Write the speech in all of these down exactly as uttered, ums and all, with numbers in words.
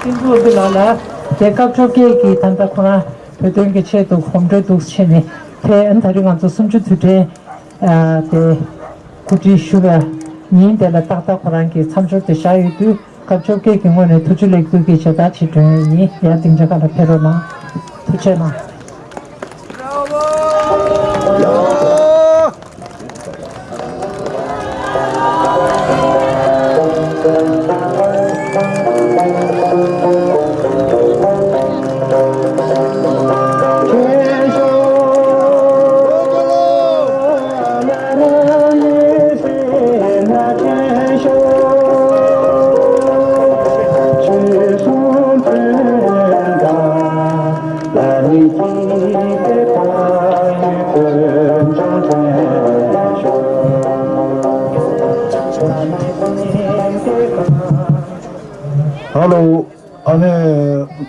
ཕུན་ཚོགས་འདི་ལགས་ལ་དེ་སྐབས་བཅོ་བརྒྱད་ཀྱི་ད་ལྟ་ཁོ་རང་བོད་དོན་གྱི་ཆེད་དུ་གོམ་བགྲོད་འདུག་བྱས་ནས་དེ་ཨ་ནི་ད་རིང་ང་ཚོ་གསུམ་བཅུ་དུས་དྲན་དེ་གོ་སྒྲིག་ཞུ་བའི་ཉིན་དེ་ལ་ཏག་ཏག་ཁོ་རང་གི་མཚམས་སྦྱོར་དེ་བཞག་ཡོད་དུས། སྐབས་བཅོ་བརྒྱད་ཀྱི་ངོས་ནས་ཐུགས་རྗེ་ལེགས་འབུལ་གྱི་མཇལ་དར་ཅིག་སྒྲོན་ཡས་ཡིན། ཡར་སྡིངས་ཆ་ཁ་ལ་ཕེབས་རོགས་གནང་། ཐུགས་རྗེ་གནང་། ཧ་ལོ། ཨ་ནི།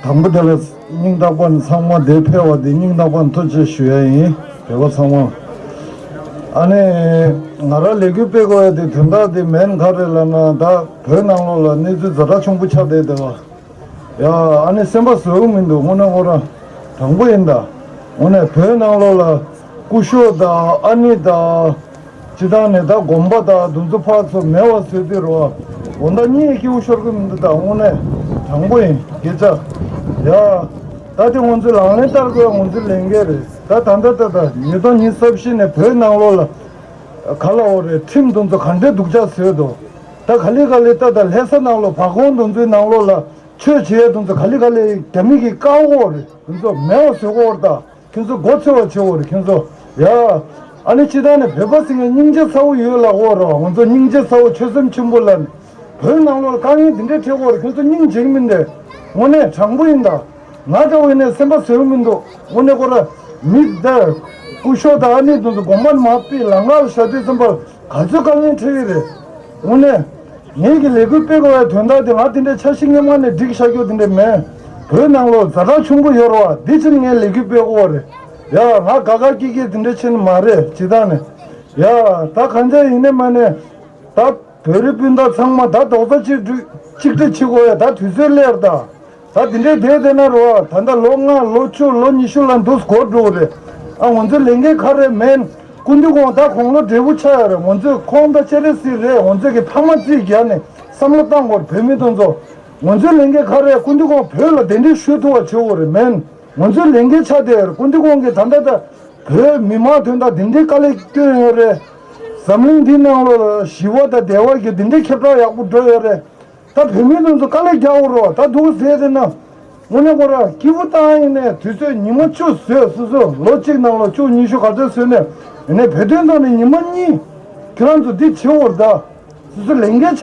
དང་པོ་དེ་ལ་སྙིང་ཐག་པ་ནས་ཚང་མ་འདིར་ཕེབས་པ་འདི་སྙིང་ཐག་པ་ནས་ཐུགས་རྗེ་ཆེ་ཞུ་ཡ་ཡིན། བོད་པ་ཚང་མ། ཨ་ནི། ང་རང་ལས་འགུལ་སྤེལ་དགོས་ཡ་དེ་དོན་དག་དེ་མིན་ག་རེ་ལབ་ན། ད་བོད་ནང་ལོགས་ལ་གནས་ཚུལ་ཛ་དྲག་ཆེན་པོ་ཆགས་བསྡད་བསྡད་པ། ཡ། ཨ་ནི་སེམས་པ་བཟོད་མི་འདུག་དངོས་གནས་ཁོ་རང་། དྲང་པོ་ཡིན་ད། དངོས་གནས་བོད་ནང་ལོགས་ལ་སྐུ་ཞབས་དང་ཨ་ནེ་དང་། སྤྱི་བཏང་ནས་ད་དགོན་པ་དང་འདུ་འཛོམས་ཕར་ཚུར་མེད་པ་བཟོས་དུས་རོ། དགོང་དག་གཉིད་སྐྱིད་པོ་ཤོར་གི་མི་འདུག་ད་དངོས་གནས་དྲང་པོ་ཡིན་སྐད་ཆ། ཡ། ད་དེ་ང་ཚོས་ལག་ལེན་བསྟར་དགོས་ང་ཚོའི་ལས་འགན་རེད། ད་ད་ད་ད་ད་ཉིས་སྟོང་ཉི་ཤུ་རྩ་བཞི་ནས་བོད་ནང་ལོགས་ལ་ག་ལ་འོ་རེད། ཁྲིམས་དེ་ཚོ་ག་འདྲའི་སྡུག་ཅག་བཟོས་འདུག་ད་ག་ལེ་ག་ལེ་ད་ད་ལྷ་ས་ནང་ལོགས་བ་གོང་དེ་ཚོའི་ནང་ལོགས་ལ་ཆོས་བྱེད་ཡ་དེ་ཚོ་ག་ལེ་ག་ལེ་རྒྱ་མི་གིས་བཀག་འོ་རེད། དེ་ཚོ་མེད་པ་བཟོ་གི་འོ་རེད་ད། ཁྱོད་ཚོ་མགོ་ཚོས་པ་བྱེད་འོ་རེད་ཁྱོད་ཚོ། ཡ། ཨ་ནི་སྤྱི་བཏང་ནས་བོད་པ་ཟེར་མཁན་སྙིང་རྗེ་ཚ་བོ་ཡོད་ལབ་འོ་རོ། ང་ཚོ་སྙིང་རྗེ་ཚ་བོ་ཆོད་སེམས་ཆེན་པོ་ལ། བོད་ནང་ལོགས་ལ་དཀའ་ངལ་འདི་འདྲའི་འཕྲད་འོ་རེད། ཁྱོད་ཚོ་སྙིང་རྗེ་གི་མིན་ནས། དངོས་གནས་དྲང་པོ་ཡིན་ད། ང་འདྲ་བོ་ཡིན་ནས་སེམས་པ་བཟོད་མི་འདུག་དངོས་གནས་ཁོ་ར་མི་འདི་སྐུ་ཞབས་དང་ཨ་ནེ་དེ་ཚོ་དགོན་པ་ནས་མར་ཕུད་ལམ་ཁ་ལ་བཞག་དུས་ཙམ་པ་ག་ཚོད་དཀའ་ངལ་འཕྲད་ཀྱི་རེད། དངོས་གནས། ངེད་ཀྱི་ལས་འགུལ་སྤེལ་དགོས་པའི་དོན་དག་དེ་ང་དེ་འདྲའི་འཆར་གཞི་སྔོན་མ་ནས་སྒྲིག་བཞག་རྒྱུ་དེ་འདྲ་མེད། བོད་ནང་ལོགས་ཛ་དྲག་ཆེན་པོ་ཡོད་རེད་བ། འདི་ཕྱིར་ངས་ལས་འགུལ་སྤེལ་དགོས་པ་རེད། ཡ། ང་དགའ་དགའ་སྐྱིད་སྐྱིད་དེ་འདྲ་བྱེད་ནི་མ་རེད་སྤྱི་བཏང་ནས། ཡ། ད་གང་ཅི་ཡིན་ནའི་མ་ནའི། ད་བོད་རིགས་སྤུན་ཟླ་ཚང་མ་ད་རྡོག་རྩ་གཅིག་སྒྲིལ་གཅིག་སྒྲིལ་བྱེད་དགོས་ཡ། ད་དུས་ཚོད་སླེབས་ད། ད་དེ་འདྲའི་བསྡད་བསྡད་ན་རོ། ད་ལྟ་ལོ་ལྔ་ལོ་བཅུ་ལོ་ཉི་ཤུ་ལ་འདུག་འགོར་འགྲོ་གི་རེད། ཨ། ང་ཚོའི་ལས་འགན་ག་རེ་མེད། སྐུ་མདུན་ཁོང་ད་དགུང་ལོ་བགྲེས་པོ་ཆགས་ཡོད་རེད། ང་ཚོས་ཁོང་ད་སྤྱན་རས་གཟིགས་རེད། ང་ཚོས་ཀྱི་ཕ་མ་རྩིས་རྒྱག་ནས་བསམ་བློ་བཏང་དགོས་རེད། བོད་མི་དེ་ཚོ། ང་ཚོའི་ལས་འགན་ག་རེ། སྐུ་མདུན་ཁོང་བོད་ལ་གདན་འདྲེན་ཞུ་ཐུབ་པ་བྱེད་དགོས་རེད། མེད། ང་ཚོའི་ལས་འགན་ཆགས་བསྡད་ཡོད་རེད། སྐུ་མདུན་ཁོང་གིས་ད་ལྟ་ད་བོད་མི་མང་དོན་དག་གདན་འདྲེན་དཀའ་ལས་བསྐྱོན་ཡོད་རེད། འཛམ་གླིང་འདིའི་ནང་ལོགས་ལ་ཞི་བ་དང་བདེ་བ་གི་གདན་འདྲེན་ཁྱབ་བསྒྲགས་ཡག་པོ་འགྲོ་ཡོད་རེད། ད་བོད་མི་རྣམས་ཚོ་དཀའ་ལས་རྒྱག་དགོས་རེད་བ། ད་འདུག་ཟེར་དེ་ན། དངོས་གནས་ཁོ་ར་སྐྱིད་པོ་བཏང་ཡིན་ནས་དུས་ཚོད་ཉི་མ་བཅུ་བཟོས། སོ་སོ་ལོ་གཅིག་ནང་ལ་བཅུ་ཉི་ཤུ་ག་ཚོད་བཟོས་ནས། ཡིན་ནའི་བོད་དོན་ཐོག་ནས་ཉི་མ་གཉིས་ཁྱེད་རང་ཚོ་འདི་བྱེད་དགོས་རེད་ད། སོ་སོ་ལས་འགན་